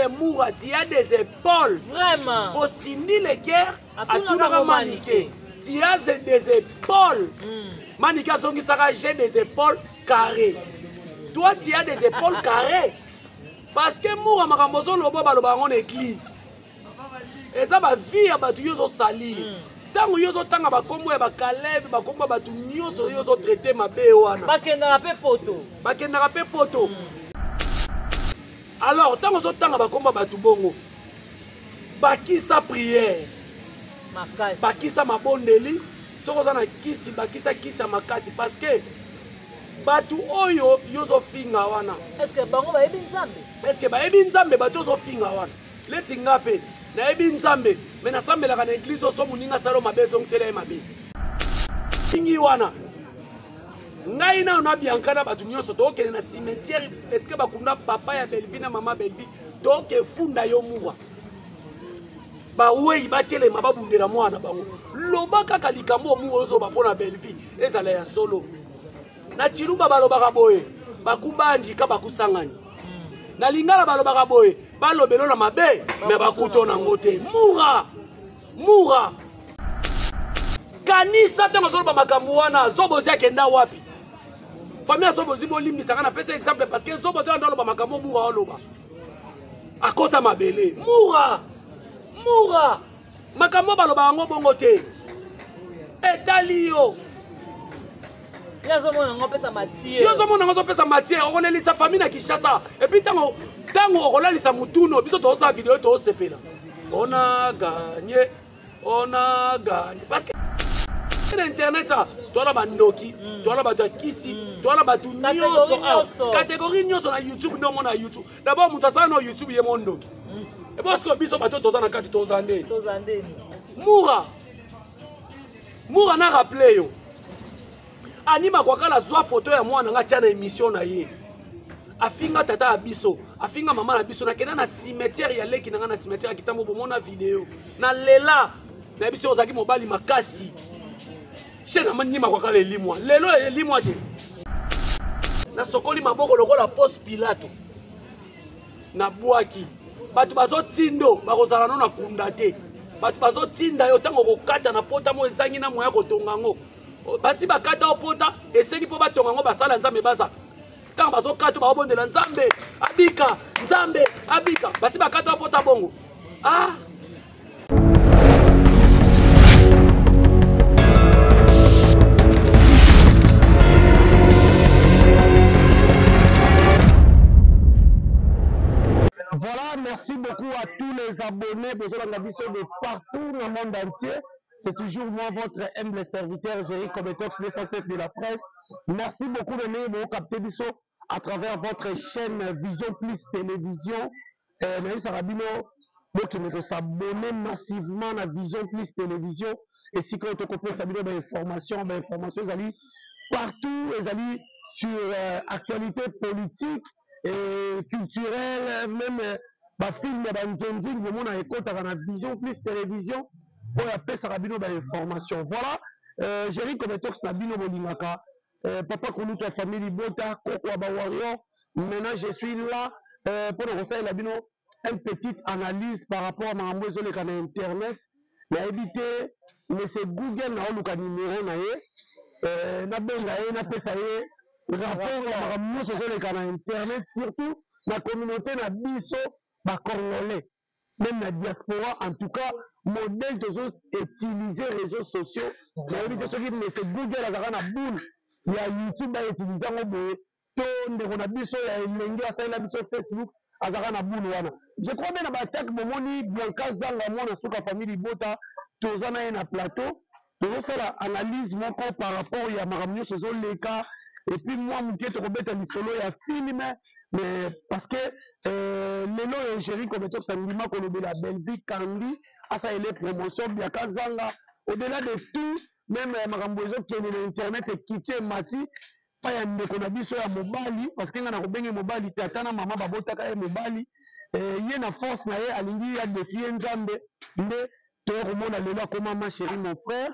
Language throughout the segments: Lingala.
Que Moura, tu as des épaules. Vraiment. Po Cindy Le Cœur atunaka Manike. Tu as des épaules. Manike azongisaka j'ai des épaules carrées. Toi, tu as des épaules carrées. Parce que Moura makambo ozoloba baloba yango na église. Eza ba vie ya bato yo ozosalir. Ntango yo ozotanga bakombo ya bakalebe, bakombo ya bato nyonso yo ozotraite mabe wana. Bakendaka mpe poto. Bakendaka mpe poto. Alors ntango ozotanga bakombo ya bato bongo, bakisa prière. Makasi. Bakisa mabondeli. Soki oza na kisi, bakisa kisi ya makasi parce que bato oyo yo ozofinga wana. Est-ce que bango bayebi Nzambe? Est-ce que bayebi Nzambe bato ozofinga wana? Leti nga mpe nayebi Nzambe, mais nasambelaka na église oso moninga asala mabe ezongisela ye mabe. Fingi wana. Ngai nano na Bianca na bato nyonso tokende na cimetière est-ce que bakunda papa ya Bellevue na mama Bellevue tokefunda yo Moura. Bawei batelema babundela mwana bango. Loba kaka likambo Moura ozoba mpo na Bellevue ezala ya solo. Na Chiluba balobaka boye, bakubanji ka bakusangani. Na Lingala balobaka boye, balobelo na mabe, me bakuto nango te. Moura! Moura! Kanisa ntango azoloba makambo wana, Zobozi akenda wapi? Famille ya Zobozi bolimbisaka, napesa exemple parce que Zobozi wana aloba makambo Moura oloba. Akota mabele. Moura! Moura! Makambo baloba yango bongo te. Etali yo. Yo ozomona yango opesa matière. Yo ozomona yango ozopesa matière, okolelisa famille na Kinshasa. Et puis tango okolalisa mutuno, biso tozosala video tozosepela. On a gagné, on a gagné. Parce que na internet ça, toi na bandoki, toi na bato ya kisi, toi na bato nyonso awa. Catégorie nyonso na YouTube, nde omona YouTube. D'abord moto asala na YouTube ye mo ndoki. Et parce que biso bato toza na kati toza ndeni. Toza ndeni. Moura. Moura na rappelé yo. Anima kwakala zwa photo ya mwana nga tia na émission na ye. Afinga tata ya biso, afinga mama na biso, nakenda na cimetière ya leki na nga na cimetière ya Kitambo bomona video. Na lela na biso ozalaki mobali makasi. Chaîne ya Anima kwakala elimwa. Lelo elimwa te. Nasokoli maboko lokola poste Pilato. Nabwaki. Bato bazotindo bakozala no na kunda te. Bato bazotinda yo ntango okokata na pota mo ezangi na moya kotonga yango. Basi bakata o pota esengi mpo batonga yango basala Nzambe baza. Ntango bazokata babondela Nzambe abika, Nzambe abika. Basi bakata o pota bongo. Ah! Voilà, merci beaucoup à tous les abonnés, besoin de partout dans le monde entier. C'est toujours moi, votre humble serviteur, Jerry Kometox, 207 de la presse. Merci beaucoup de nous capter biso à travers votre chaîne Vision Plus Télévision. Mais ça rabino, donc nous s'abonner massivement à Vision Plus Télévision. Et si quand on comprend ça, ben, information, ben, information, vous allez partout, vous allez sur actualité politique et culturelle, même ba film ya ba nzonzi, le monde a écouté à la Vision Plus Télévision pour appeler ça rabino ba information. Voilà, Jerry Kometox na bino bolingaka, papa Kulutu ya famille Libota, Koko ya ba Warrior. Maintenant je suis là pour nous conseiller la bino une petite analyse par rapport à makambo ezoleka na internet. Nayebi te, mais c'est Google na oluka numéro na ye, na benga ye, na pesa ye rapport ya makambo nyonso ezoleka na internet, surtout na communauté na biso ba Congolais, même na diaspora. En tout cas, modèle tozo utiliser réseaux sociaux. Nayebi te soki mais c'est Google azalaka na boule ya YouTube ba utiliser yango boye, to ndeko na biso ya elenge asalela biso Facebook azalaka na boule wana. Je crois bien na ba attaque bomoni Bianca Zanga mwana suka famille Libota, toza na ye na plateau, tozosala analyse moko par rapport ya makambo nyonso ezoleka. Et puis moi moke tokobeta lisolo ya film, mais parce que lelo oyo Jerry Kometox andima kolobela Bellevue Kandi asalele promotion Bianca Zanga. Au-delà de tout, même makambo ezokende na internet ekiti emati pa ya ndeko na biso ya mobali, parce que nga na kobenge mobali tata na mama babotaka ye mobali, ye na force na ye alingi ya défier Nzambe nde toya komona lelo akoma ma chérie mon frère.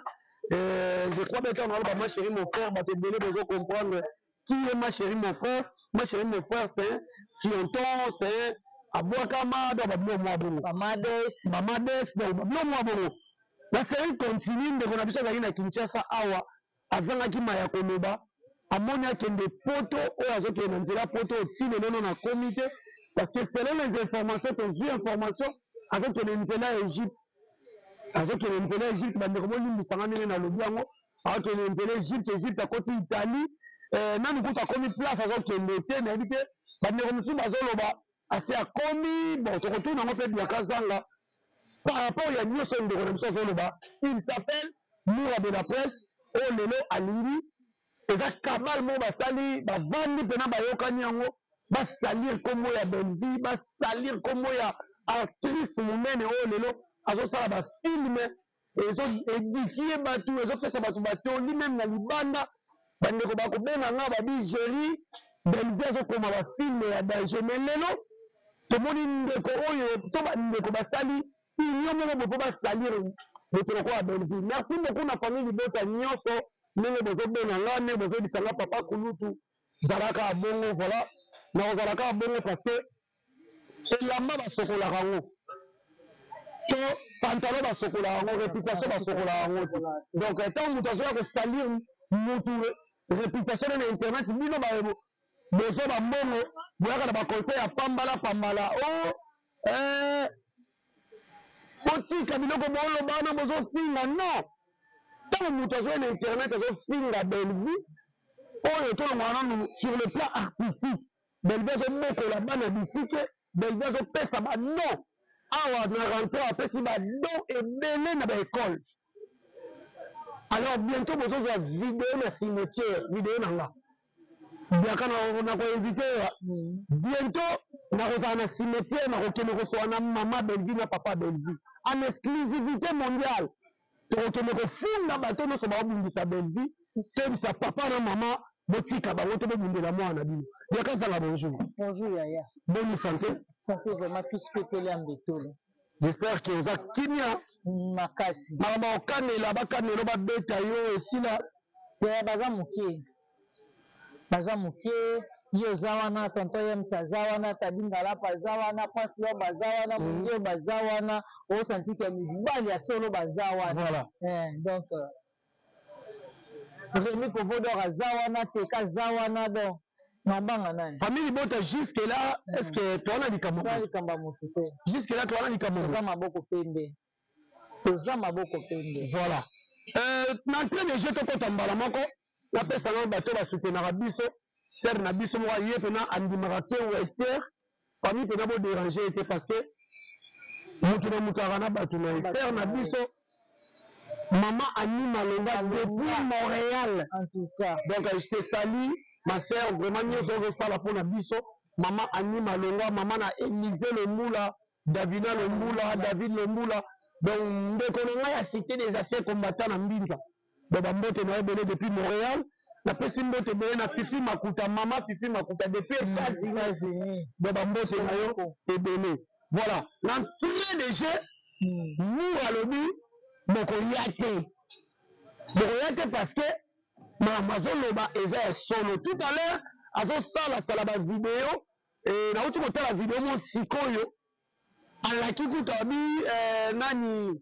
Je crois bien qu'on a ma chérie mon frère, bato ebele bozo comprendre qui est ma chérie mon frère. Ma chérie mon frère, c'est un fianton, c'est un Abwakama, donc babilo mwa bongo. Bamades. Bamades, donc babilo mwa bongo. La série continue, ndeko na biso azalaki na Kinshasa awa, azangaki maya koloba, amoni akende poto, oyo azokende na nzela poto, ti lelo nano akomi te, parce que selon les informations, tozwi information, azokende nzela ya Egypte. Azokende nzela ya Egypte, bandeko bolimbisanga ndenge nalobi yango, azokende nzela Egypte, Egypte akoti Italie, nanu kutu akomi place azokende te, nayebi te, bandeko mosusu bazoloba asi akomi, bon tokotuna yango mpe Biaka Zanga par rapport ya nyonso ndeko na biso azoloba. Il s'appelle Moura de la presse, oyo lelo alingi eza kabale moko basali, bavandi mpena bayokani yango, basalir kombo ya Bellevue, basalir kombo ya actrice monene oyo lelo azosala ba film ezo édifier bato, ezopesa bato batoli meme na libanda. Bandeko bakobenga nga babi Jerry, Bellevue azokoma ba film ya danger, mais lelo tomoni ndeko oyo to bandeko basali union moko boye mpo basalir moto lokola Bellevue. Merci beaucoup na famille libota nyonso ndenge bozobenga nga, ndenge bozoyebisa nga papa kulutu zalaka bongo, voilà nakozalaka bongo parce que elamba basokolaka yango to pantalon basokolaka yango, réputation basokolaka yango te. Donc ntango moto azoya kosalir motu réputation na internet, bino bozwa bambongo boyaka na baconseil ya pambala pambala, o botika biloko boloba wana bozofinga. Non, ntango moto azoya na internet azofinga Bellevue oyo tolongwa nanu sur le plan artistique, Bellevue azobokola bana bitike, Bellevue azopesa badon awa na rentrée, apesi badon ebele na baekole. Alors bientôt bozozwa video na cimetière, video na nga Biaka na koinvite bientôt, nakozala na cimetière, nakokende kosola na mama Bellevue na papa Bellevue en exclusivité mondiale. Tokokende kofunda bato nyonso baobundisa Bellevue, toyebisa papa na mama botika bango te, bobundela mwana na bino. Biaka Zanga, bonjour. Bonjour yaya. Bonne santé? Santé vraiment tous pepele ya mbetolo. J'espère que oza kimia. Makasi. Makambo okanela bakanelo babeta yo esila. Yaya baza moke. Baza moke, ye oza wana, tonton Yems aza wana, Tabi Ngalapa aza wana, Prince Lob aza wana, Mundio baza wana, osanti ke mibali ya solo baza wana. Voilà. Donc Rémi Kovodor aza wana, Teka aza wana, donc nabanga nani? Famille Libota jusque là, est-ce que toi na likambo? Toi likambo motu te. Jusque là toi na likambo. Toza maboko pembe. Toza maboko pembe. Voilà. Na entrée de jeu tokota mbala moko, napesa nano bato basoutenaka biso, sœur na biso moko aye mpena andimaka te Wester, famille mpena bodérange ye te parce que motu na motu aka na bato na ye. Sœur na biso Maman Annie Malonga depuis Montréal. En tout cas. Donc je te salue ma sœur, vraiment nyonso ozosala mpona biso. Maman Annie Malonga, maman na Élisée Lombula, Davina Lombula, David Lombula. Donc ndeko na ngai ya cité des anciens combattants na Mbinza. Donc bambote na ebele depuis Montréal. Napesi mbote ebele na Fifi Makuta, mama Fifi Makuta depuis États-Unis. Donc bambote na yo ebele. Voilà, l'entrée de jeu, Moura alobi bokoya te. Bokoya te parce que makambo azoloba eza ya solo. Tout à l'heure azosala sala ba vidéo, et nauti kotala vidéo mo sikoyo alaki kutu abi nani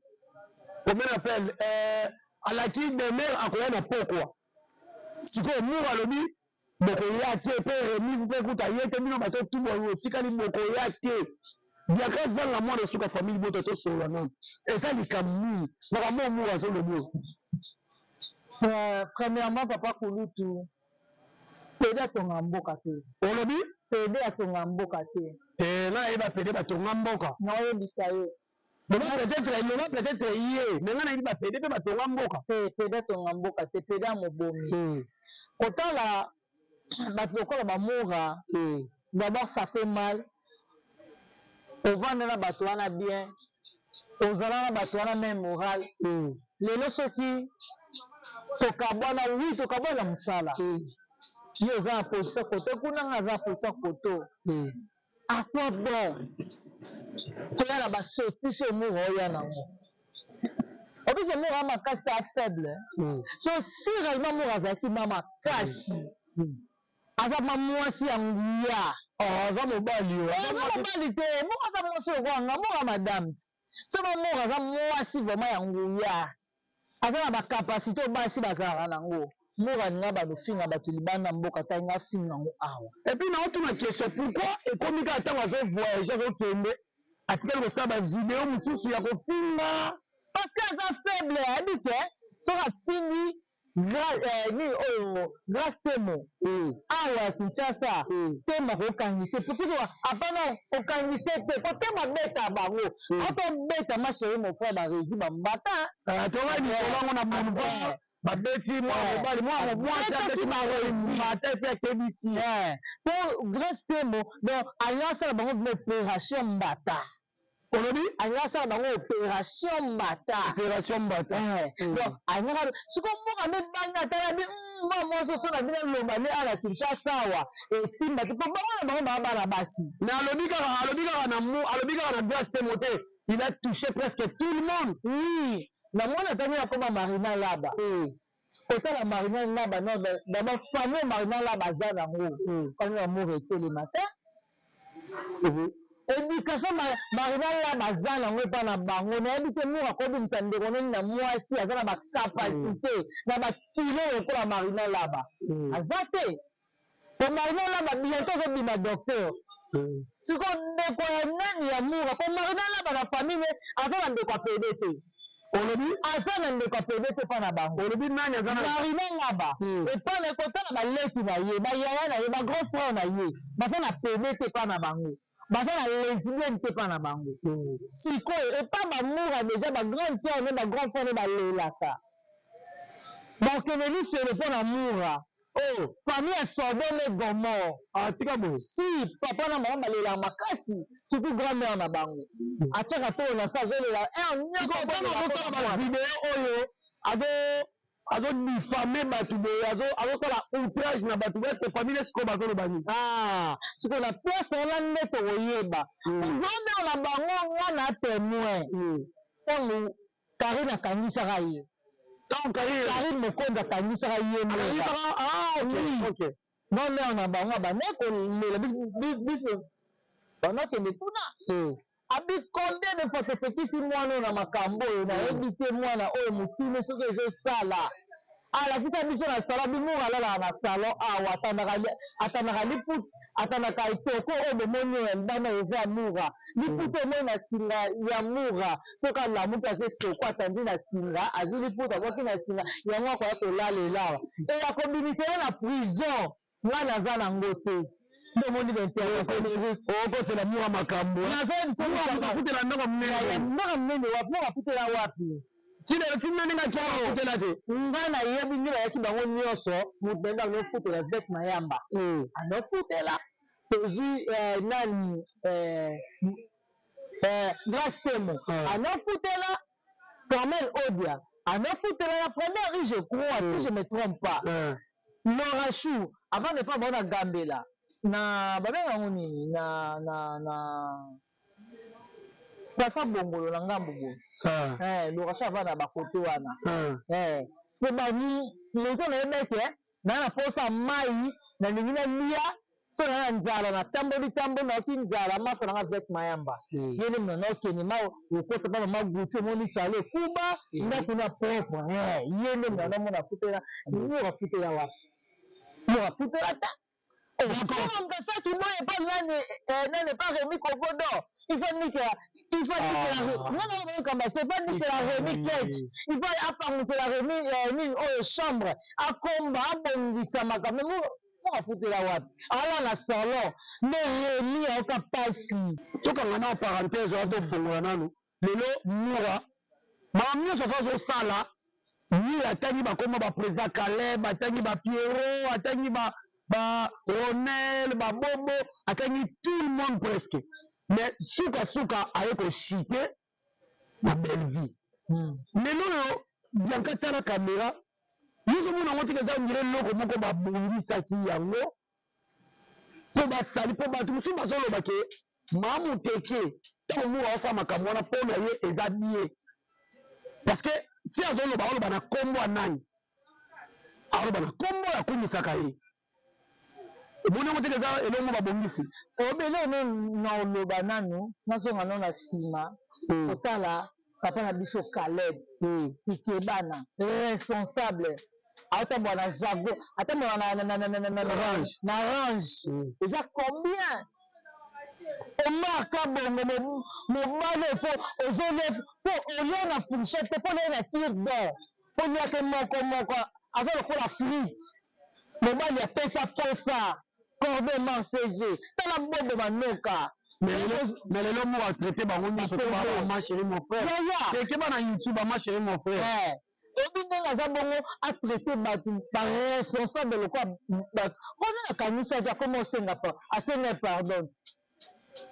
comment on appelle alaki demeure akoya na pokwa. Sikoyo Moura alobi bokoya te pe Rémi mpe kuta ye te bino bato tubo oyo otikali bokoya te. Biaka Zanga mwana suka famille bota tosolola nanu eza likambo nini makambo Moura azoloba oyo? Premièrement papa Kulutu, pede atonga mboka te. Olobi? Pede atonga mboka te. Nayeba pede batonga mboka. Naoyebisa yo. Loba peut-être, loba peut-être ye, mais nga nayebi ba pede pe batonga mboka. Te, pede atonga mboka te, pede ya mobomi. Kotala bato lokola ba Moura, d'abord ça fait mal. Ovanda na bato wana bien, ozala na bato wana même moral. Lelo soki tokabwana, oui tokabwana mosala. Ye oza na position koto, kuna nga aza na position koto. À quoi bon koya na basotisi oyo Moura oya nango? Obike Moura makasi ta faible. So si réellement Moura azalaki ma makasi, aza ma mwasi ya nguya. Ah, aza mobali yo. Aza mobali te, moko aza mwasi lokola nga, moko madame ti. So ba moko aza mwasi vraiment ya nguya. Aza na ba capacité oyo basi bazalaka nango. Moko alinga bando finga bato libanda mboka ta nga finga ngo awa. Et puis na otuna question pourquoi ekomi kaka ntango azo voyager azokende atikali kosala ba video mosusu ya kofinga parce que aza faible ayebi ke soki afingi nini oyo Grace Temo awa ya Kinshasa Temo akokangise pukusu apana kokangise te po Temo abeta bango atobeta ma chérie mon frère barezi bambata tongai likolo yango na boulevard babeti mwana mobali mwana mwasi abeti barezi epe akebisi po Grace Temo donc alingi asala bango opération mbata. Olobi? Alingi asala bango opération mbata. Opération mbata. Donc alingaka sikoyo mboka mibangi atala bi mwa mwasi oso na bino loba nde ala Kinshasa awa esimba te po bango na bango baa bana basi. Mais alobi kaka na mu alobi kaka na Grace Temo te, il a touché presque tout le monde. Oui, namoni atani akoma Marina Laba. Kotala Marina Laba non, d'abord famille Marina Laba aza nango. Famille amour etelema te. Éducation Marina Laba aza nango epa na bango, nayebi te mur akobimisa ndeko nini na mwasi aza na bacapacité na bakilo lokola Marina Laba aza te. Po Marina Laba bientôt azobima docteur. Sikoyo ndeko ya nani ya mura po Marina Laba na famille aza na ndeko ya pede te. Olobi? Aza na ndeko ya pede te epa na bango. Olobi nani aza na Marina Laba epa na kotala baleki na ye, bayaya na ye, ba grand frère na ye baza na pede te epa na bango, baza na lesbienne te epa na bango. Sikoyo epa bamura déjà ba grande sœur ne ba grand frère ne balelaka bakende lifelo mpo na mura. Oh, famille ya Sodome et Gomorre. Ah, tika boye. Si, papa na mama balela makasi, surtout grand-mère na bango. Atiaka to na sa azolela. Eh, nyonso azosala ba video oyo, azo diffamer bato boye, azosala outrage na bato boye, est-ce que famille sikoyo bazoloba nini? Ah, sikoyo na place wana nde tokoyeba. Grand-mère na bango nga na témoin. Ntango Karine akangisaka ye. Ntango Karine Karine Mokonzi akangisaka ye moko. Ah, ok. Grand-mère na bango abandaki kolela biso bandakende kuna. Abi combien de fois topekisi mwana oyo na makambo oyo, nayebi te mwana oyo motuni soki ezosala. Alakisa biso na salon, bimura alalaka na salon awa, atandaka liputa, atandaka etoko oyo bomoni oyo ya libanda eza ya mura. Liputa omoni na singa ya mura, soki alamuki azwi etoko atandi na singa, azwi liputa abwaki na singa, yango akoya kolalela awa. Eya kobimisa ye na prison, nga naza nango te. Ndomoni baintervention. Okosela mura makambo. Nazokutela ndako monene. Ndako monene wapi? Mura akutela wapi? Tina tina ndenge atia akutela te. Nga nayebi nde bayaki bango nyonso, moto nayebi anofutela Vek Mayamba. Anofutela tozwi nani Grace Temo. Anofutela Carmel Odia. Anofutela la première rue, je crois, si je me trompe pas. Laura Chou, avant de pas bona Gambela. Na babenga yango nini? Na na na Station Bongolo na ngambo boye. Laura Chou avant na bakote wana. Po ba moto na yebeke na na posa mai na lingi na lia to na nzala na tamboli tamboli na ki nzala masa na avec Mayamba. Yene mna na okende ma okota ba mama Gucci omoni sale kuba ndako na propre. Yene mna na mona futela mura futela wapi? Mura futela ta. D'accord. Ça qui moi pas nani nani pas Rémi Kofodo. Il faut niquer, il faut niquer la non non non comme ça, pas niquer la Rémi Ketch. Il faut apparenter la Rémi ni oh chambre à combat abongisa makambo. Mais moi futela wapi? Ala na salon mais Rémi aoka pasi. Tokanga na parenthèse wa tofongola nanu. Lelo mura makambo nyonso azosala ye atangi bakoma ba président Caleb, atangi ba Pierrot, atangi ba Ronel, ba Bobo, atangi tout le monde presque. Mais suka suka aye kochite na belle vie. Lelo oyo Bianca tala caméra, nyonso mona yango tika eza ndire eloko moko babongisaki yango mpo basali mpo bato mosusu bazoloba ke mamu teke ntango mura asala makambo wana mpo na ye eza bien parce que ti azoloba aloba na kombo ya nani, aloba na kombo ya kumisaka ye. Omoni yango teke eza elongo babongisi. Obele no na oloba nanu, nazonga no na nsima kotala papa na biso Caleb Ikebana, responsable, aotambola na Jago, atambola na na Range. Eza combien? Omar Kabongo, mobali, fo ozolia, fo olia na fourchette te, fo olia na cure-dent, fo oliake moko moko, aza lokola frite. Mobali apesa posa cordon Mar CG, tala bobo manoka. Mais lelo mo atraité bango nyonso to ba ma chérie, mon frère. Yaya. Ekeba na YouTube, ma chérie, mon frère. Oyebi ndenge aza bongo, atraité bato baresponsable lokola bato wana. Nakanisaki akoma osenga, asenga pardon.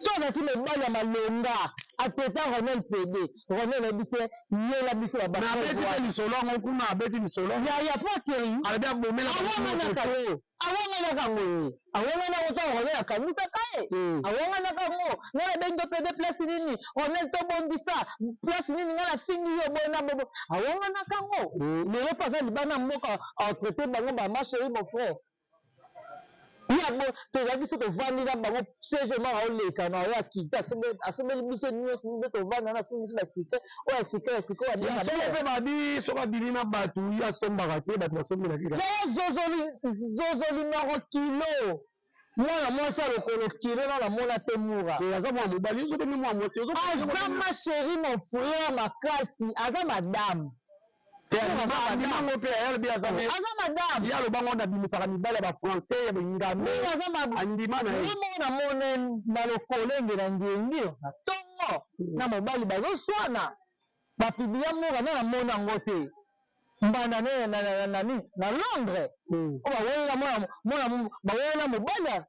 So azalaki mobali ya malonga, atraita Ronel PD. Ronel ayebisi yela biso. Abeti mpe lisolo yango kuna, abeti lisolo. Yaya, po akei. Alobi abomela. Awanganaka ye, awanganaka ngo ye, awanganaka ntango Ronel akanisaka ye, awanganaka ngo: "Ngai nabengi yo PD place nini? Ronel, tobongisa place nini? Ngai nafingi yo boye na bobo." Awanganaka ngo. Lelo mpo aza libanda mboka, atraité bango ba ma chérie, mon frère. Ya bo tozalaki so tovandi na bango, siège moko aoleka na oyo akiti, asombeli biso nyonso mpe tovanda na asombi biso basike oyo ya sika, ya sika oyo. Solo mpe babi soki abimi na bato, ye asombaka te, bato basombelaki. Yaya, zozoli zozoli moko kilo, mwana mwasi ya lokolo kilo na namona te mura. Aza mwana mobali, yo soki mwana mwasi. Aza ma chérie, mon frère makasi, aza madame. Andimango mpe alobi aza. Aza madame. Ye alobango nabimisaka mibali ya bafrançais ya bengame, andima na ye. Moko namone na lokolenge na ngengi na ntongo na mobali bazoswana, bapublia mura na namona yango te mbanda nani na Londres oyo bawelela mwana, bawelela mobali.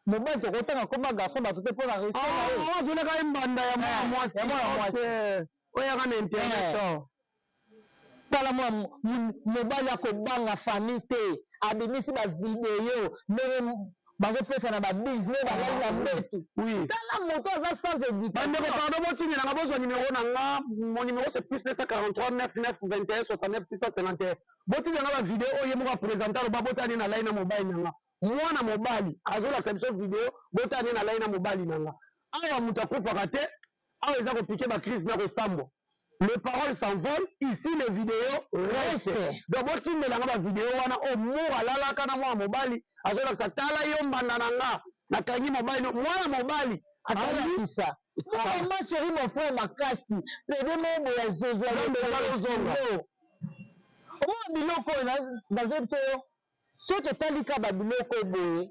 Mobali tokotanga koma garçon, bato te mpona na ye. Azoleka ye mbanda ya mwana mwasi. Ya mwana mwasi. Oyo yaka na internet. Tala, mwa mobali akobanga famille te, abimisi bavideo ndenge bazopesa na babusiness, balali na mbetu. Tala moto aza sans éducation. Bandeko, pardon, botindelanga, bozwa numéro na nga. Mon numéro, c'est plus 243 99 21 69 651. Botindelanga bavideo oyo ye moko aprésente, aloba botani na lai na mobali na nga. Mwana mobali azolakisa biso video, botani na lai na mobali na nga. Awa moto akufaka te, awa eza kopiquer bacrise na kosambwa. Les paroles s'envolent ici, les vidéos restent. Donc botindelanga bavideo wana oyo moko alalaka na mwana mobali, azolakisa: "Tala yo mbanda na nga, nakangi mobali." Mwana mobali. Akanisa ma chérie, mon frère makasi pede moko boye ya zozo. Ozonga. Omona biloko oyo nazoyebi to soki totali ka babiloko oyo boye,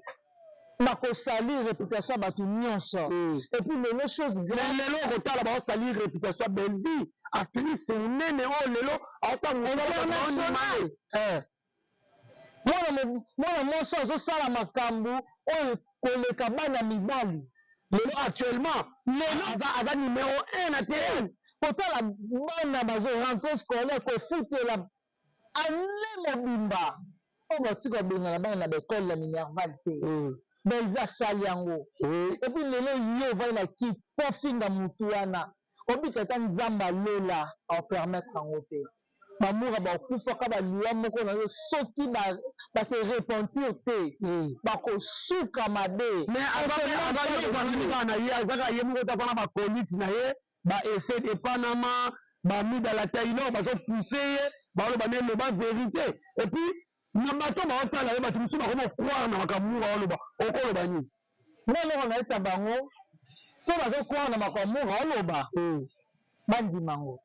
bakosalir réputation ya bato nyonso. Et puis lelo, chose grave, lelo okotala baosalir réputation ya Bellevue, actrice monene oyo lelo aosala. International. Mwana mwasi azosala makambo oyo koleka bana mibali. Lelo, actuellement, lelo aza numéro 1 na tn. Kotala bana bazo rentrée scolaire, kofutela année mobimba, oyo batika kobengana bana na baekole ya minerval te, Bellevue asali yango. Et puis lelo ye ovandi na kiti mpo finga mutu wana, obika ata Nzambe alola aopermettre yango te. Bamura bakufaka baliwa moko na yo soki base repentir te, bakosuka mabe. Mais azaka na ye, azaka ye moko ta na bakolite na ye, baese epanama, bamidala Taylor bazopousse ye, baloba ne loba vérité. Et puis na bato baotala ye, bato mosusu bakoma croire na makambo moko aoloba. Okoloba nini? Nga eloko nayebisa bango, so bazocroire na makambo moko aoloba, bandima yango.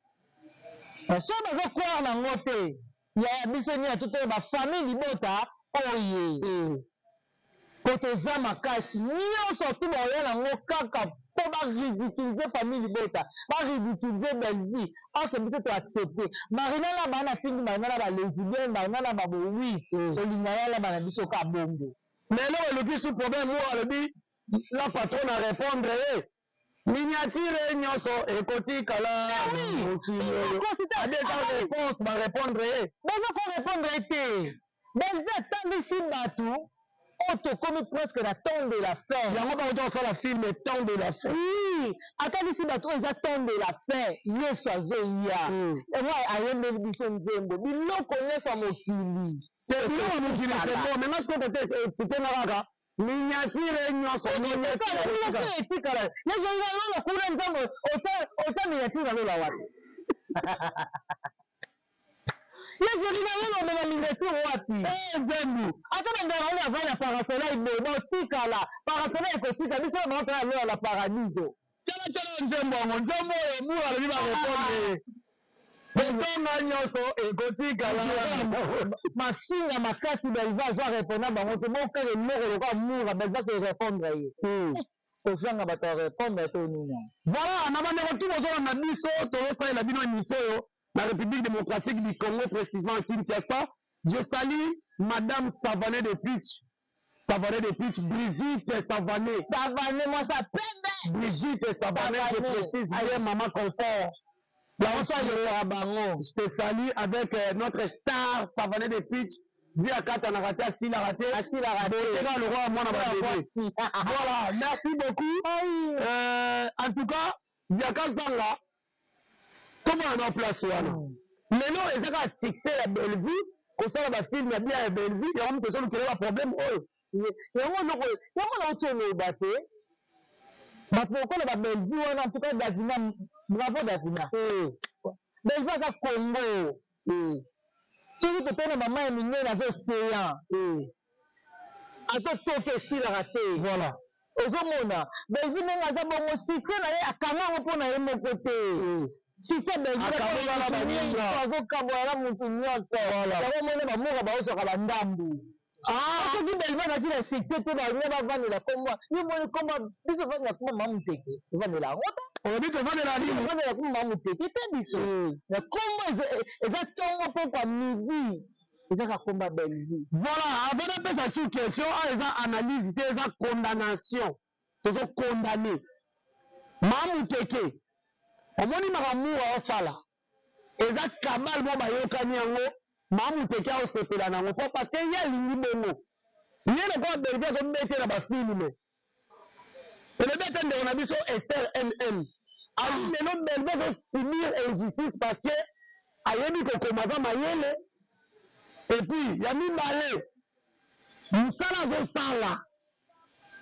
So bazocroire nango te, yaya, biso nini atutoyo bafamille libota oye po toza makasi nyonso tu baoya nango kaka mpo baridiculiser famille libota, baridiculiser Bellevue. Or biso toaccepte Marina na bana fingi, Marina na balesbienne, Marina na babowi, tolinga yala bana biso ka bongo. Mais eloko elobi su problème oyo alobi, la patronne a répondre ye: "Miniature nyonso ekotikala mokili oyo." Abeta réponse, barépondre ye. Baza korépondre te. Bellevue atangisi bato oyo, tokomi presque na temps de la fin. Yango bakota kosala film Temps de la fin. Miniature akanisi bato oyo eza temps de la fin, Yesu azoya. Yango ayembeli biso nzembo, biloko nyonso ya mokili. Te, biloko ya mokili, c'est bon, mais nga sikoyo kote explique nga kaka miniature nyonso. Miniature etikala, Yesu lola kuna, nzambe otya miniature na lola wapi? Yesu na lola omema miniature wapi? Nzambe. Ata bandeko oyo avandi na parasoleil boye, baotikala parasoleil ekotika biso oyo baotala lola na paradiso. Tiala tiala nzembo yango, nzembo oyo mura alobi barépondre etonga nyonso ekotikala. Masinga makasi, Belva azwa répondre bango te. Bokaka eloko lokola mura, Belva ke répondre ye, kozanga bato ya répondre to nini? Voilà, na bandeko tu bozolanda biso, tozosalela bino émission oyo na République démocratique du Congo, précisément Kinshasa. Je salue Madame Savané de Pitch, Savané de Pitch, Brigitte Savané. Savané, mwasi pembe. Brigitte Savané, je précise bien, Maman Confort. Yango bango. Je te salue avec notre star Savané de Pitch. Vu akata na kati, asilaka te. Asilaka te. Boteka le roi mwana babébé. Voilà, merci beaucoup. En tout cas, Yaka Zanga, tomona na place wana lelo eza kaka succès ya Bellevue, kosala bafilm ya bien ya Bellevue, yango moto ezolukela baproblème oyo. Yango eloko yango nauti oloba te, bato lokola baBellevue wana. En tout cas Davina, bravo Davina. Bellevue aza Congo. Soki totali na mama ya minene, aza océan, ata toki esilaka te. Voilà. Ozomona Bellevue ndenge aza bongo, succès na ye akanga yango mpo na ye moko te. Succès Bellevue azokabola na motu nyonso. Yango omoni bamoka baozwaka bandambu. Soki Bellevue azalaki na succès te, balinga bavandela kombo yo. Moni kombo biso ovandela kombo mama moteke, ovandela yango te. Olobi tovandela nini? Ovandela kombo mama moteke te. Biso na kombo eza ntongo pokwa midi, eza kaka kombo ya Bellevue. Voilà, avant napesa sur question ayo, eza analyse te, eza condamnation. Tozocondamner Mamuteke. Omoni makambo aosala eza kabale mo bayokani yango. Mamuteke aosepela nango po parce que ye alingi bongo. Ye lokola Bellevue azobetela bafilm, elobi ata ndeko na biso Ester mm ali lelo, Bellevue azosubir injustice parce que ayebi kokoma, aza mayele. Et puis ya mibale, mosala azosala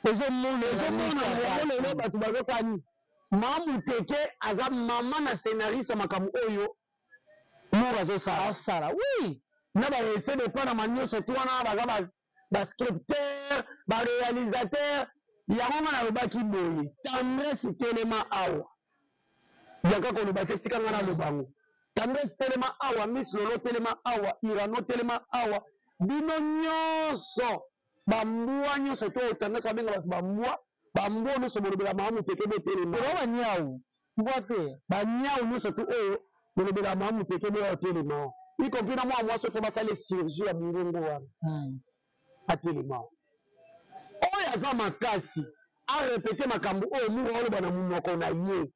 ezomona. Ezomona yango lelo bato bazosala nini? Mamuteke aza mama na scénariste ya makambo oyo moko azosala. Asala, oui. Na baese depanama nyonso tu wana baza bascripteur, baréalisateur. Yango nga nalobaki boye: Tendresse, telema awa, yaka koloba te, tika nga naloba yango. Tendresse, telema awa. Miss Lolo, telema awa. Irano, telema awa. Bino nyonso bambwa nyonso to Tendresse abenga bato bambwa, bambwa nyonso bolobela mama moteke, botelema. Oba banyau, mbwa te. Banyau nyonso tu oyo bolobela mama moteke, boya otelema, y compris na mwana mwasi. Ofo basala chirurgie ya mongongo wana, atelema. Oyo aza makasi arépéter makambo oyo mungu aoloba na monoko na ye,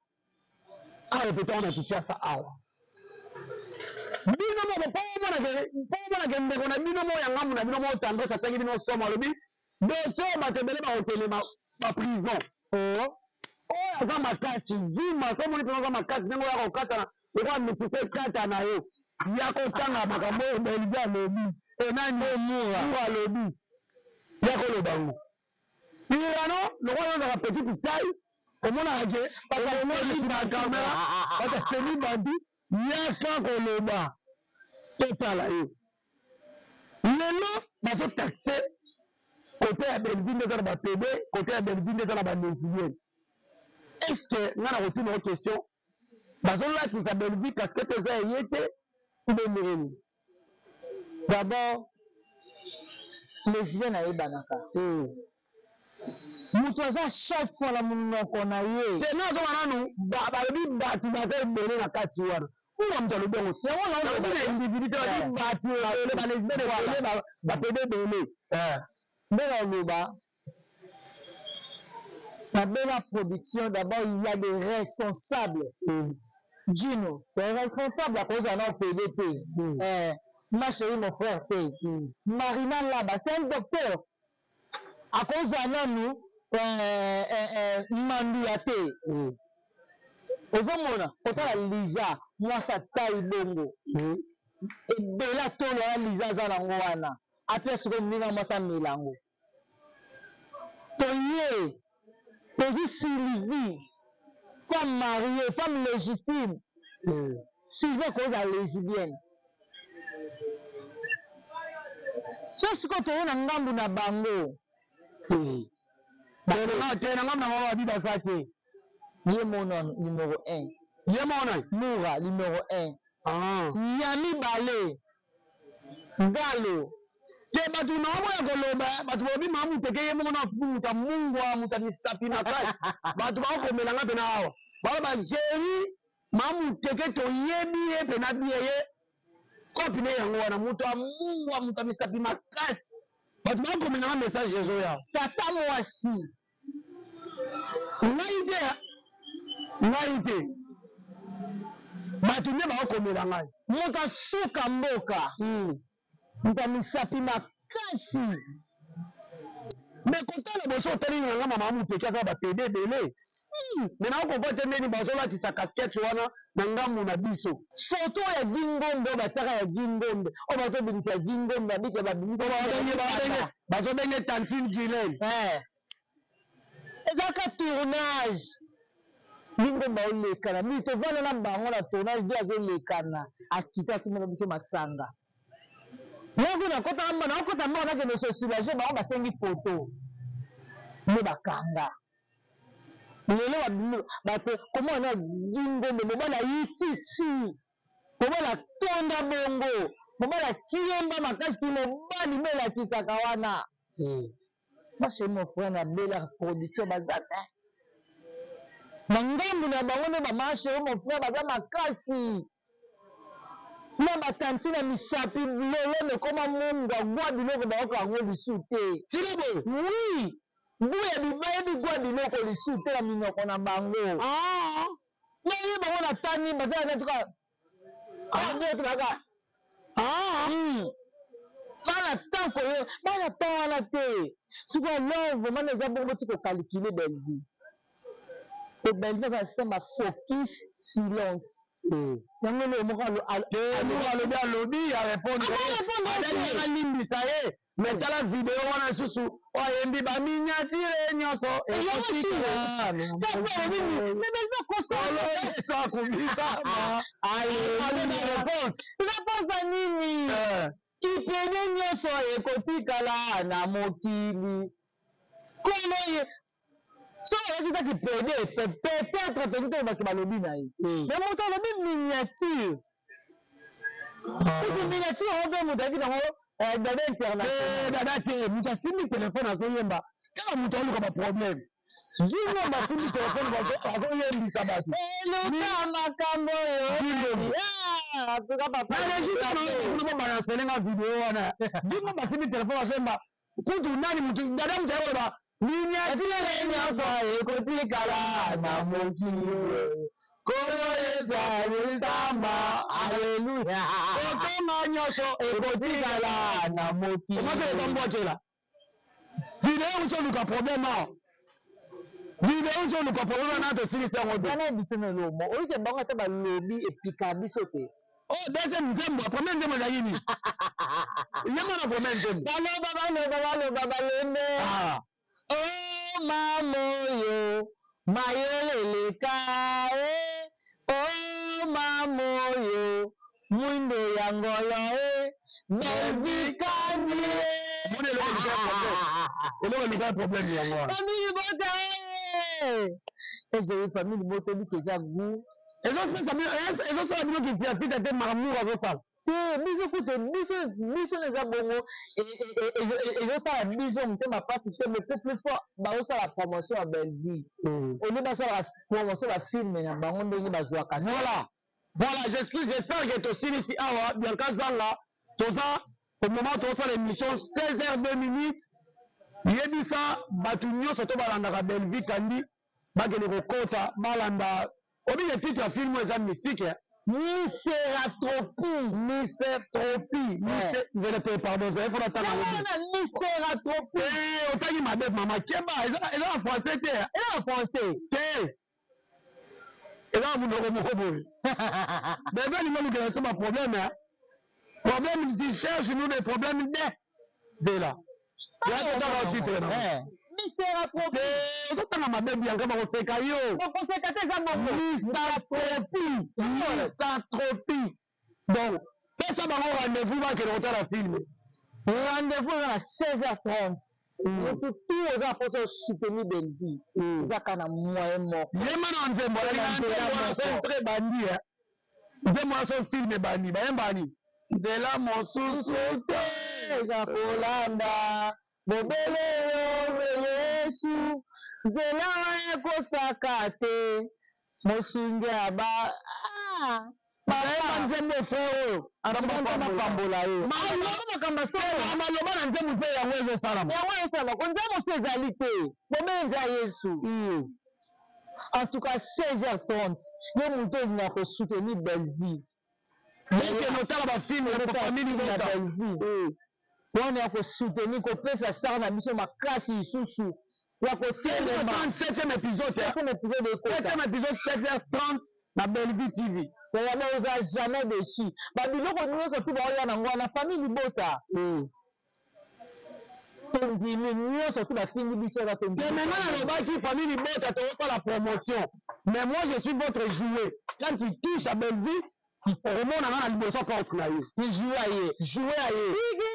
arépéter wana Kinshasa awa. Bino moko mpo omonake ndeko na bino moko ya ngambu na bino moko Tendresse atiaki bino somo, alobi dossier oyo bato ebele bakotelema baprison. Oyo aza makasi zuma, so omoni mpena aza makasi ndenge oyo akokatana lokola misise ekata na yo, ya kotanga makambo oyo Belgi alobi, enani Mura alobi, ya koloba ngo. Irano lokola ozaka petite taille, omonaka ke bakamera bakamera bataseli bantu, yaka koloba, totala yo. Lelo bazotaxer côté ya Bellevue nde eza na bapédé, côté ya Bellevue nde eza na balesbienne. Est ce que nga na kotuna o question, bazolatisa Bellevue casquette eza eye te ube ndenge nini? D'abord, lesbienne ayebanaka. Moto aza chaque fois na monoko na ye. Te, nazoba nanu, balobi bato baza ebele na kati wana. Kuna moto alobi yango, yango na individu te, balobi bato ebele, balesbienne ebele, bapédé ebele. Nde naloba na production, d'abord il y a des responsables. Gino, c'est responsable, akozala na pédé te. Ma chérie, mon frère te. Marina Laba, c'est un docteur, akozala nanu. Manduya te. Ozomona kotala Liza mwasi atai bongo ebele atolo wana Liza aza nango wana apia sikoyo moninga mwasi amela yango. Toye tozwi Sylvie, femme mariée, femme légitime. Sylvie akozala lesbienne. So sikoyo toye na ngambu na bango. Te, na ngambu na bango babi baza te. Ye mona numéro 1. Ye mona Mura numéro 1. Ya mibale Galo. Te, bato na oboya koloba, bato balobi mamu teke ye moko na moto amungwa, moto ya misapi makasi. Bato bakokomelanga mpena awa, baloba Jerry mamu teke toyebi ye mpena bie ye kopi ne yango wana moto amungwa, moto ya misapi makasi. Bato bakomelanga message ezoya. Tata mwasi. Ngai te, ngai te, bato nde bakokomela ngai. Moto asuka mboka. Moto ya misapi makasi. Me kotala boso otali na nga mama muteke aza bapede ebele. Si. Me nakokompa te ndeni bazolatisa casquette wana na ngambu na biso. Foto ya Gingombe oyo batiaka ya Gingombe oyo bazobimisa ya Gingombe babike babimisa. Bazobenge Tantine Guylaine. Ezalaka tournage. Gingombe aolekana mingi, tovanda na bango na tournage nde azolekana akita asombela biso masanga. Moko nakotaka mba nakota mba nakende se soulager bango basengi foto nde bakanga. Lelo babimi bato komona na Gingombe mobali ayititi, mobali atonda bongo, mobali akiemba makasi ti mobali nde elakisaka wana. Moi chez mon frère na Bella production baza te. Na ngambu na bango nde ba ma chez mon frère baza makasi. Na ba tantine na misapi lelo mekoma mungwa gwa biloko bayoka yango lisu te. Tina boye. Oui. Guya bibayebi gwa biloko lisu te na minoko na bango. Na ye bango na tani baza na tuka. Nde tubaka. Bana temps koyo, bana temps wana te. Sikoyo alors vraiment eza bongo boti ko calculer Bellevue. Po Bellevue aza na système ya focus silence. Yango eloko moko alobi alobi ya répondre. Alimbisa ye. Mais tala video wana lisusu oyo ayembi ba miniatire nyonso ekotikalaréponse nini? Kipene nyonso ekotikala na mokili. Kolo ye soki alaki kaka kipede, peut-être toki tolobaki balobi na ye. Mais moto alobi miniature. Kutu miniature oyo mpe moto ayaki nango dada international. Dada te, moto asimbi telefone azoyemba kaka moto aluka ba problème. Gino basimbi telefone azoyembisa bato. Eluka makambo oyo. Balancelenga video wana. Gino basimbi telefone azoyemba kutu nani moto dada moto ayoloba miniature nyonso ekotikala na mokili. Kolo Yesu alisamba, alleluya. Kokoma nyonso ekotikala na mokili. Omata ebambwakela. Video ozoluka problème awa. Video ozoluka problème na tosilisi yango te. Wana biso na lomo. Oyike bango ata balobi epika biso te. Oh, deuxième nzembo, premier nzembo ezalaki nini? Yemba na premier nzembo. Baloba, baloba, baloba, balembe. Oh, mamoyo, mayeleleka, eh. Oh, mamoyo, mwindo ya ngolo, eh. Bellevue Kandi, eh. Moni eloko eluka problème. Eloko eluka problème yango wana. Famille libota, eh. Ezali famille libota ebiki eza goût. Ezosala bino kisiafita te makambo azosala. Te, biso kutu, biso, biso eza bongo, ezosala biso motema pasi te, beaucoup plus po bazosala promotion ya Bellevue. Olie basalaka promotion ya film na bango ndenge bazwaka. Voilà. Voilà, j'espère que tosilisi awa Bianca Zanga toza au moment tozosala émission 16h02. Yebisa bato nyonso to balandaka Bellevue Kandi bakende kokota balanda obike titre ya film eza mystique. Miseratropie. Miseratropie. Nzela te, pardon, nzela fona tanga. Na miseratropie. Eh, otangi mabe mama, keba, eza na français te. Eza na français. Te. Eza na monoko moko boye. Bebe alingi olukela biso ba problème, hein. Problème tu cherches nous des problèmes de. Zela. Ya totanga titre na. Miseratropie. Ozotanga mabe Bianca, bakoseka yo. Bakoseka te, eza bongo. Misatropie. Misatropie. Donc, pesa bango rendez-vous bakende kotala film. Rendez-vous eza na 16h30. Motu tu oza mposa osoutenir Bellevue, eza kaka na moyen moko. Yemba na nzembo, nzembo ebandi, nzembo wana so film ebandi, bayembani nzela mosusu te eza kolanda bobele yo Yesu, nzela ekosaka te, mosungi aba Bayemba nzembo, frère oyo. Bapambola yo. Makambo maloba na nzembo mpe yango ezosalama. Yango ezosalama ko nzembo mosusu ezali te, bobele nzela Yesu. En tout cas, 16h30, yo moto olingaka kosoutenir Bellevue, Bokende otala bafilm ya famille. Ya Bellevue wana, ya kosoutenir, kopesa star na biso makasi lisusu ya kotelema. 7e épisode. 7e épisode. 7e épisode, 7h30 na Bellevue TV. Yaba oza jamais déçu. Babiloko nyonso tu baoya nango wana, famille libota, tondimi nyonso tu bafingi biso wana. Tondimi. Maintenant nalobaki famille libota, tokosala promotion, mais moi je suis votre jouet. Quand tu touches à Bellevue, okomona nga na liboso porte na ye. Jouet aye. Jouet aye.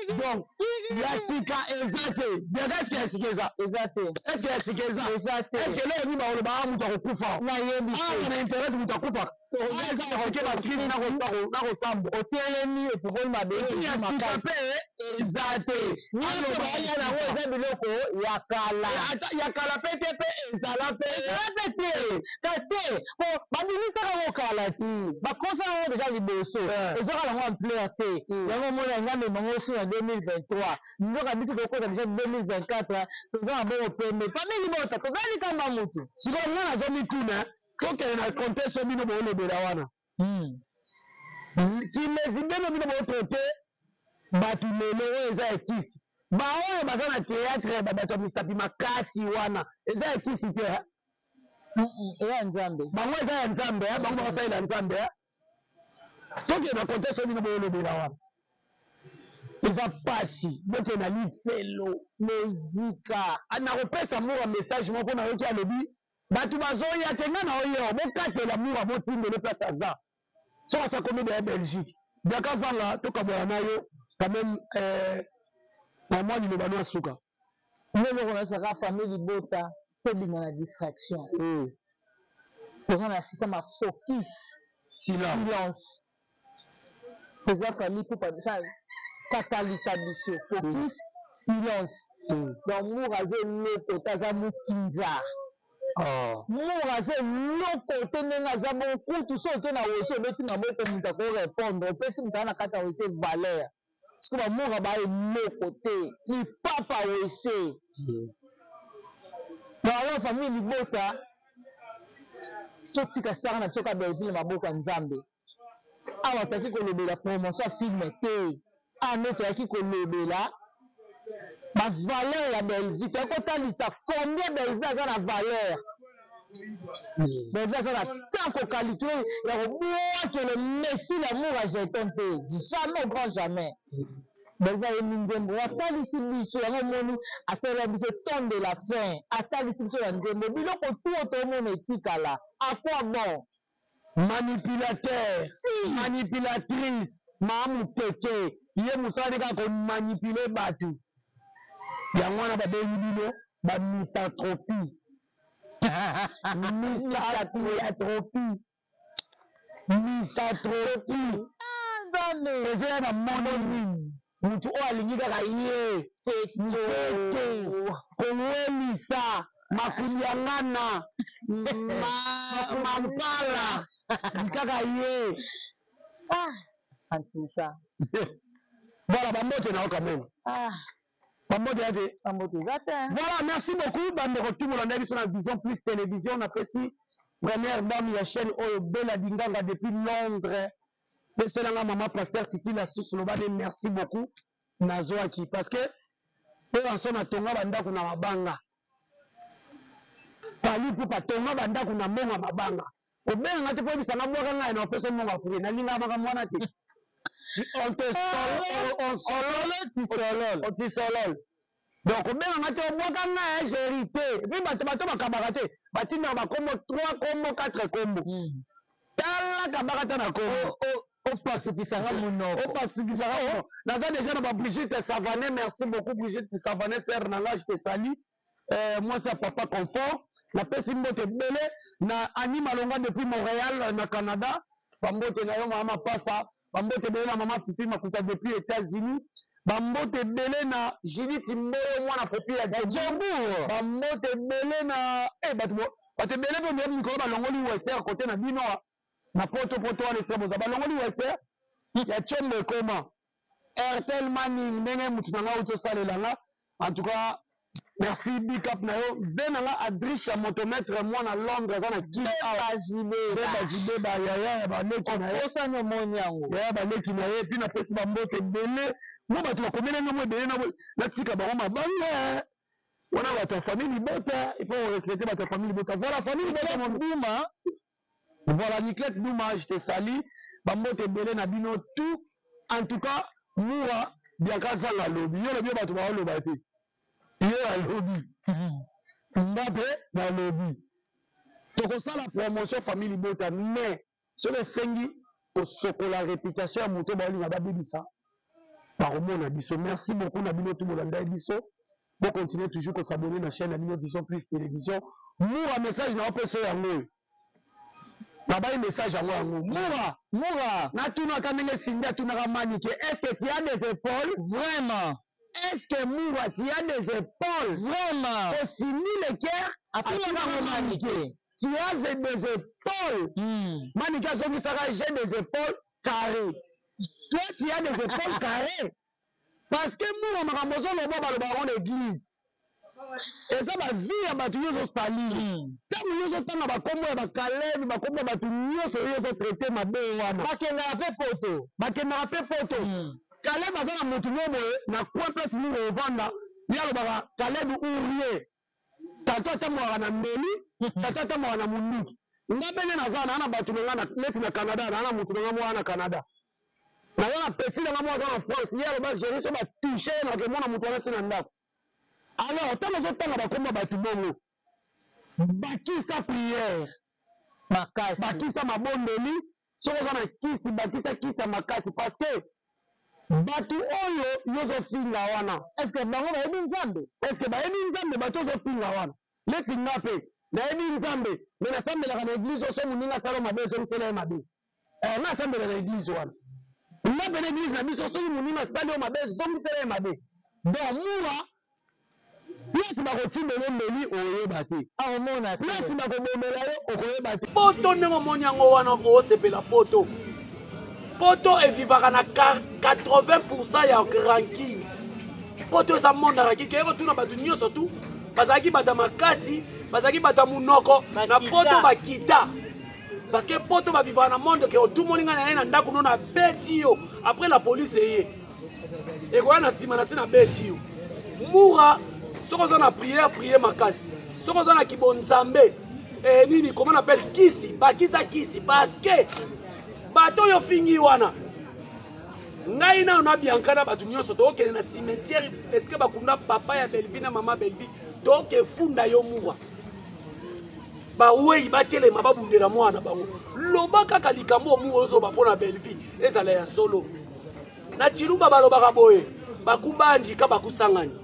Donc ya sika eza te. Biaka, est-ce ya sika eza? Eza te. Est-ce ya sika eza? Eza te. Est-ce eloko nini balobaka, moto akokufa? Nayebi. Awa na internet moto akufaka eke bacrime na kosambo. Otelemi, epokoli mabe. Ya sika mpe eza te. Nyonso baya nango eza biloko ya kala. Ya kala mpe te, mpe ezala mpe. Ezala mpe te, ka te, po babimisaka yango kala ti bakosa yango deja liboso, ezwaka yango ampleur te. Yango omona ngambe bango osi na 2023, nzoka biso tokota deja 2024, toza na bongo pembe. Famille libota, toza likamba mutu. Sikoyo nga nazomituna, tokende na contexte bino boolobela wana, kimezi bino bino botraite bato lelo oyo eza ekisi, baoyo baza na théâtre, bato ya misapi makasi wana, eza ekisi te? Eya Nzambe. Bango eza ya Nzambe, bango bakosalela Nzambe. Tokende na contexte bino boolobela wana, eza pasi, bokende na lifelo. Mozika. Nakopesa mura message moko, nayoki alobi bato bazoya te. Nga na oyo bokatela mura, botindele place aza soki asa komi ya Belgique. Biaka vanga, tokabola na yo quand même na mwa liloba no ya suka. Eloko nayosaka, famille libota, tobima na distraction. Toza na système ya focus. Silence. Silence. Toza Fally Ipupa, katalisa biso focus, silence. Donc Mour aza eloko te, aza mokinza. Mour aza eloko te. Ndenge aza bongo kutu, so oke na wese, obeti maboko, moto akorépondre, opesi moto aza na kati ya wese valeur, parce que bamoura baa eloko te, lipapa wese. Donc alors, famille libota, totika star na biso ka Belleville na maboko ya Nzambe. Awa toyaki kolobela promotion ya film te, awa nde toyaki kolobela bavaleur ya Bellevue, toyaki kotalisa combien Bellevue aza na valeur. Bellevue aza na temps kocalculer ya kobwakele Messi l'amour ya jeton te, jamais au grand jamais. Bellevue ayembi nzembo, atalisi biso yango, omoni asalela biso ton de la fin, atalisi biso na nzembo biloko tu oyo toomona etikala. À quoi bon? Manipulateur. Si. Manipulatrice Maamuteke, ye mosala nde kaka komanipuler bato. Yango wana babengi bino bamisanthropie, misatropie, misatropie. Nzambe. Ezoya na mono nini, motu oyo alingi kaka ye nzoto, kowelisa makuli ya ngana mampala kaka ye. Ah, en tout cas. Voilà, bambote na yo quand même. Ah. Bambote ya te. Bambote eza te. Voilà, merci beaucoup bandeko tu bolanda biso na Vision Plus Télévision. Napesi Première dame ya chaîne oyo Bella Dinganga depuis Londres. Pesela nga mama pasteur Titi la source loba de merci beaucoup nazwaki parce que Werrason atonga ba ndako na mabanga. Fally Ipupa atonga ba ndako na mbongo ya mabanga. Obenga nga te po oyebisa nga bwaka ngai na opesa mbongo ya courrier. Nalingaka makambo wana te. On te on solole, tu solole. On te solole. Donc obenga nga te obwaka nga ya Jerry te. Et puis bato bato bakabaka te. Batindaka ba kombo 3 kombo 4 kombo. Tala kabaka ta na kombo. Opasukisa nga monoko. Opasukisa nga monoko. Naza déjà na ba Brigitte Savanet, merci beaucoup Brigitte Savanet sœur na nga je te salue. Mwasi ya papa confort. Napesi mbote ebele na Annie Malonga depuis Montréal na Canada. Bambote na yo mama Mapasa, bambote ebele na mama Fifi Makuta depuis États-Unis. Bambote ebele na Judith Mboyo mwana popi ya Jobourg. Bambote ebele na bato bato ebele mpe ndebi mikolo balongoli Wester côté na bino na poto poto wana esika boza balongoli Wester ya Tshombo ekoma Airtel Manning ndenge mutu na nga auti osalela nga. En tout cas merci big up na yo ve na nga Adrisha motomètre mwana Londres aza na Kin awa. Beba Jibeba yaya ya baleki na ye. Osani omoni yango. Yaya baleki na ye puis napesi ba mbote ebele. Mo bato bakomeli nga mo ebele na natika bango mabanga. Wana bato ya famille libota, il faut respecter bato ya famille libota. Voilà famille libota mon Duma. Voilà Niclette Duma, je te salue. Ba mbote ebele na bino tout. En tout cas, Moura Bianca Zanga lobi. Yo lobi bato ba loba te. Yo alobi. Mbappe na lobi. Tokosala promotion famille libota mais soki esengi kosokola réputation ya moto baolinga babebisa bakomona biso. Merci beaucoup na bino tout bolandaki biso. Bo continuer toujours ko s'abonner na chaîne na bino Vision Plus Télévision. Moura message na opesa yango oyo. Nabayi message yango yango. Moura, Moura, natunaka ndenge Cindy atunaka Manike, est-ce que tu as des épaules? Vraiment. Est-ce que Moura, tu as des épaules? Vraiment. Po Cindy le cœur atunaka Manike. Tu as des épaules. Manike azongisaka j'ai des épaules carrées. Toi tu as des épaules carrées. Parce que Moura makambo ozoloba baloba yango na église. Eza ba vie ya bato yo ozosaliri. Ntango yo ozotanga bakombo ya bakalebe, bakombo ya bato nyonso yo ozotraite mabe wana. Bakendaka pe poto. Bakendaka pe poto. Caleb aza na motu moko boye na coin place moko ovanda, ye alobaka Caleb ou rien. Tata atambolaka na mbeli, tata atambolaka na munduki. Nga pe nde naza na bato na nga neti na Canada, na na motu na nga moko na Canada. Naza na petit na nga moko aza na France, ye aloba Jerry so ba touche ye na komona motu wana ti na ndako. Alors ntango ozotanga bakombo ya bato bongo, bakisa prière makasi, bakisa mabondeli. Soki oza na kisi, bakisa kisi ya makasi parce que bato oyo yo ozofinga wana, est-ce que bango bayebi Nzambe? Est-ce que bayebi Nzambe bato ozofinga wana? Neti nga mpe nayebi Nzambe, mais nasambelaka na église oyo so moninga asala mabe, ozongisela ye mabe. Nga asambela na église wana. Nga mpe na église na biso soki moninga asali yo mabe, zongisela ye mabe. Donc Moura, place bakotindela yo mbeli okoyeba te. Akomona te. Place bakobomela yo okoyeba te. Poto ndenge omoni yango wana okosepela poto. Poto evivaka na 80% ya rancune. Poto eza monde ya rancune. Keye kotuna bato nyonso tu bazalaki bato ya makasi, bazalaki bato ya monoko na poto bakita. Parce que poto bavivaka na monde ke otumoli ngai na ye na ndako no na beti yo. Après la police eye. Ekoya na nsima na se na beti yo. Moura, soki oza na prière, prier makasi. Soki oza na kibonzambe, nini, comment on appelle, kisi, bakisa kisi, parce que bato oyo fingi wana. Ngai nano na Bianca na bato nyonso tokokende na cimetière esika bakunda papa ya Bellevue na mama Bellevue, tokefunda yo Moura. Bawei batelema babundela mwana bango. Loba kaka likambo oyo Moura ozoba mpo na Bellevue ezala ya solo. Na Tshiluba balobaka boye, bakubanji ka bakusangani.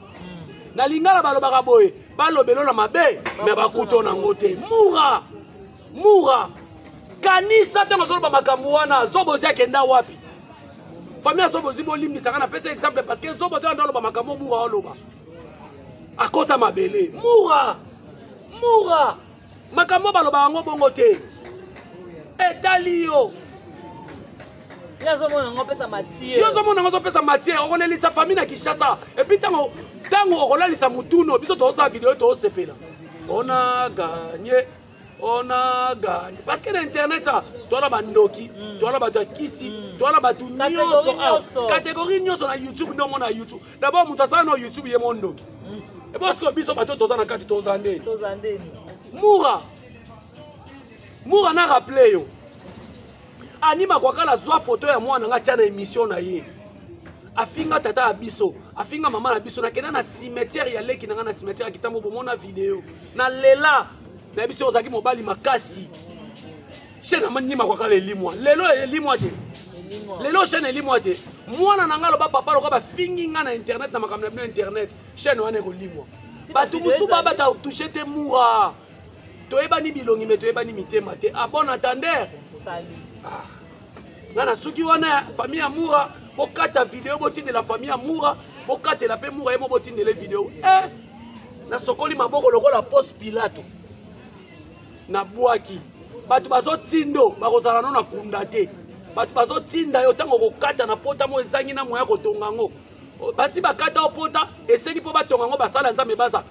Na Lingala balobaka boye, balobelo na mabe, me bakuto na ngo te. Moura, Moura, kanisa ntango azoloba makambo wana, Zobozi akenda wapi? Famille ya Zobozi bolimbisaka, napesa exemple parce que Zobozi wana aloba makambo Moura aloba. Akota mabele. Moura, Moura, makambo baloba yango bongo te. Etali yo. Yo ozomona yango opesa matière. Yo ozomona yango ozopesa matière, okolelisa famille na Kinshasa. Et puis tango okolalisa mutuno, biso tozosala video tozosepela. On a gagné. On a gagné. Parce que na internet ça, toi na bandoki, toi na bato ya kisi, toi na bato nyonso awa. Catégorie nyonso na YouTube nde omona YouTube. D'abord moto asala na YouTube ye mo ndoki. Ebosiko biso bato toza na kati toza ndeni. Toza ndeni. Mura. Mura na rappeler yo. Anima kwakala zwa photo ya mwana nga tia na émission na ye. Afinga tata ya biso, afinga mama na biso, nakenda na cimetière ya leki na nga na cimetière ya Kitambo bomona video. Na lela na biso ozalaki mobali makasi. Chaîne ya Anima kwakala elimwa. Lelo elimwa te. Lelo chaîne elimwa te. Mwana na nga loba papa lokola bafingi nga na internet na makambo na bino internet. Chaîne wana ekolimwa. Bato mosusu babata touche te mura. Toyebani bilongi me toyebani mitema te. A bon entendeur. Salut. Ah. Nga na suki wana famille ya Mura, bokata video botindela famille ya Mura, bokatela pe Mura ye mo botindele video. Eh! Nasokoli maboko lokola poste Pilato. Nabwaki. Bato bazotindo bakozala no na kunda te. Bato bazotinda yo ntango okokata na pota mo ezangi na moya kotonga yango. Basi bakata yo pota esengi mpo batonga yango basala Nzambe baza.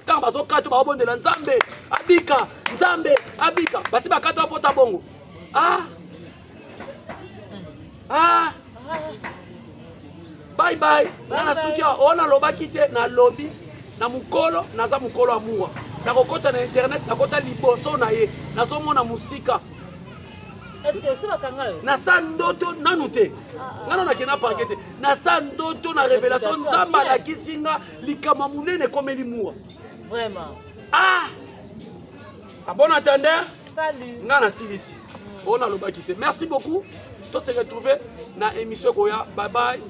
Ntango bazokata bakobondela Nzambe abika, Nzambe abika. Basi bakata yo pota bongo. Ah! Ah! Bye bye. Nga na suki awa, oyo nalobaki te, nalobi na mokolo, naza mokolo ya Mura. Nakokota na internet, nakota liboso na ye, nazomona mosika. Est-ce que osi bakanga yo? Nasa ndoto nanu te. Nga nanu nakenda parquet te. Nasa ndoto na révélation, Nzambe alakisi nga likambo monene ekomeli Mura. Vraiment. Ah! À bon entendeur. Salut. Nga na silisi. Oyo nalobaki te. Merci beaucoup. To se retrouver na émission koya. Bye bye.